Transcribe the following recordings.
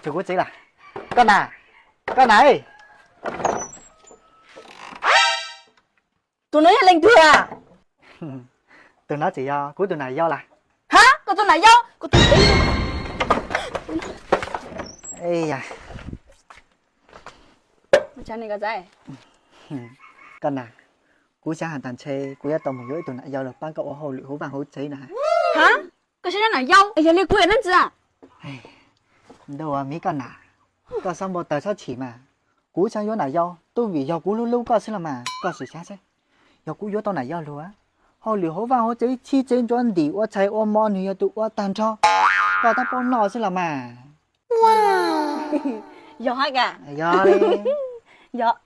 Tsis kuv txiv lawm. Koj na, koj na. Tus no yog leej twg a? Tus no tsis yog kuv tus nam yau lawm. Ha, koj tus nam yau? Koj tus nam yau. Koj na, kuv xav hais tias ntshe kuv yuav tau mus yuav ib tug nam yau los pab koj ua hauj lwm hauv vaj hauv tsev na. Ha, koj xav yuav nam yau? Yog li kuv yog leej twg a? Ntuj, miv koj na, koj xob npau taws xob chim mas. Kuv xav yuav nam yau twb vim yog kuv hlub hlub koj xwb los mas, koj sim xav seb, yog kuv yuav tau nam yau lug, hauj lwm hauv vaj hauv tsev, txhib tsev ntsuav ntim, ua tshais ua hmo nws yog tus ua tag nrho, koj tab paub noj xwb los mas. Yog hab ka? Yog li. Yog.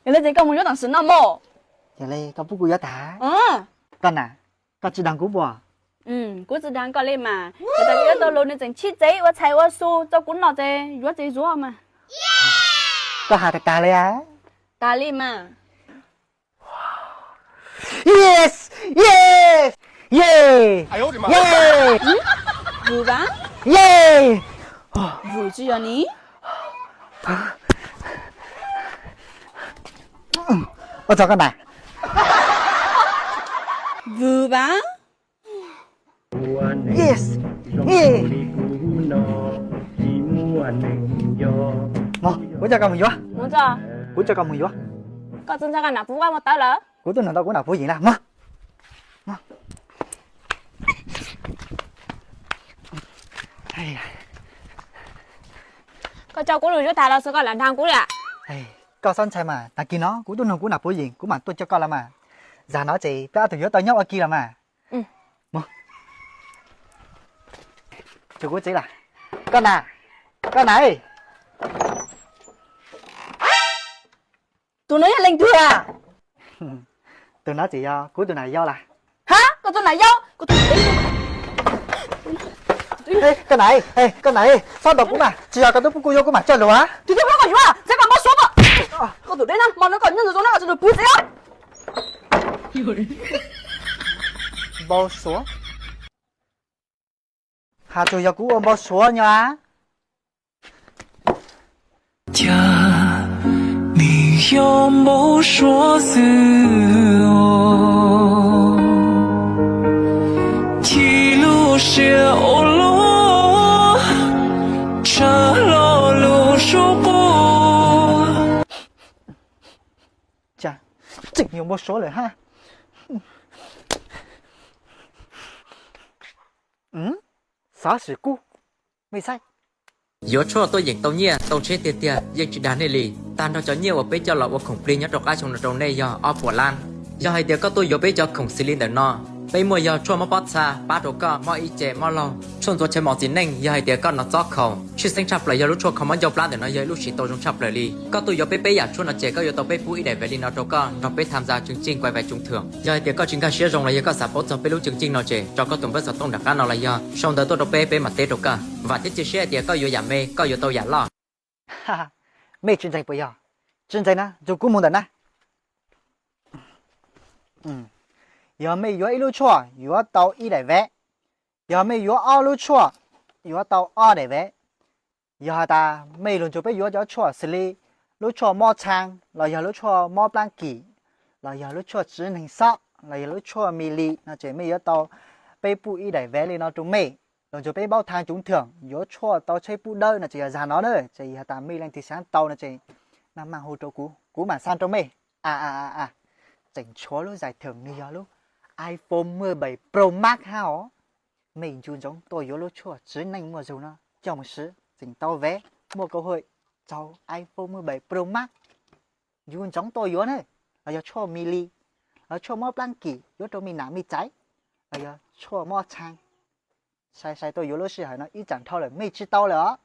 Yog li ces koj mus yuav tam sim no mog. Yog li koj pub kuv yuav tag. Koj na, koj tsis dag kuv puas? Kuv tsis dag koj li mas, yog tas kuv yuav tau lug nws tseem txhib tsev ua tshais ua su rau kuv noj ces yuav ces yuav mas. Koj has tag tag li a? Tag li mas. Yes, yes, yes, yes, Vwm vas? Yes. Vwm tsis yog ni. Ua tsaug koj na. Vwm vas? Yes, yes. Mog, kuv coj koj mus yuav. Kuv coj koj mus yuav. Koj tsis ntshai koj nam puv vaj muab tawv lawm? Kuv twb nug tau kuv nam puv yeem na mog. Koj coj kuv lug yuav tag los xwb koj lam dag kuv li a? Koj xob ntshai mas, tag kis no kuv twb nug kuv nam puv yeem, kuv mam tuaj coj koj los mas. Zag no ces peb ob tug yuav tau nyob ua ke los mas. Tsis kuv txiv lawm. Koj na, koj na. Tus no yog leej twg a? Tus no tsis yog kuv tus nam yau lawm. Ha, koj tus nam yau? Koj na, koj na, xob ntaus kuv mas, tsis yog koj twb pub kuv yuav kuv mam coj lug a. Tus twg pub koj yuav, txeev koj npau suav. Koj tus deb na, hmo no koj nyob ntawm zoo na koj tsis lug puv txiv. Npau suav? Has tsuas yog kuv ua npau suav nyob a? Cas nws yog npau suav xwb os. Chim lub siab ua luaj, tshaj lo lub suab quaj. Cas tseem yuav npau suav lawm hab. Xov xwm kub, mej saib. Yuav tshuaj tuaj yeem tau nyiaj tau tsheb tiag tiag yeej tsis dag nej li. Tag nrho cov nyiaj uas peb coj los ua khoom plig nyob rau qab xyoo no rau nej yog ob puas lab. Yog hais tias koj tuaj yuav peb cov khoom xws li ntawm no, peb muaj yog tshuaj mob pob txha pab rau koj mob ib ce mob laug, tshuaj ntxuav chaw mos txiv neej, yog hais tias koj hnov txob khaus, tshwj xeeb tshaj plaws yog lub tshuaj kho mob ncauj plab ntawm no yog ib lub siv tau zoo tshaj plaws li. Koj tuaj yuav peb peb yam tshuaj no ces koj yuav tau peb pub ib daim vev li no rau koj nrog peb tham ntxa tseem tseej kuaj vais tsoov thwm. Yog hais tias koj tsis nkag siab zoo los yog koj xav paub txog peb lub tseem tseej no ces tso koj tus npawb xov tooj nram qab no los yog sau ntawv tuaj rau peb, peb mam teb rau koj. Vam thiab cia siab hais tias koj yuav yam me koj yuav tau yam loj. Mej tsis ntseeg puas yog? Tsis ntseeg na, nrug kuv mus ntawm na. Yog mej yuav ib lub tshuaj yuav tau ib daim vev. Yog mej yuav ob lub tshuaj yuav tau ob daim vev. Yog has tas mej lug nrug peb yuav cov tshuaj xws li lub tshuaj mob txhaa los yog lub tshuaj mob plaab kim los yog lub tshuaj tsiv neeg xob los yog lub tshuaj mi li no ces mej yuav tau peb pub ib daim vev li no rau mej. Lug nrug peb paub thaam tsoov thwm yuav tshuaj tau tsheb pub dawb no ces yog zag no na, ces yog tas mej leej twg xaav tau no ces naj maaj hu rau kuv, kuv maam xa rau mej. A, tseem tshuav lub zais thwm nwg yog lub iPhone mười bảy Pro Max hab os. Mej ncu ntsoov tuaj yuav lub tshuaj tsiv neej muaj zug no coj mus swv tseem tau vev, muaj cơ hội txug iPhone mười bảy Pro Max. Ncu ntsoov tuaj yuav na, los yog tshuaj mi li, los tshuaj mob plaab kim yuav rau mej nam mej txaiv, los yog tshuaj mob txhaa. Sai sai tuaj yuav lub sij hawm no ib tsaam dhau lawm mej tsis tau lawm os.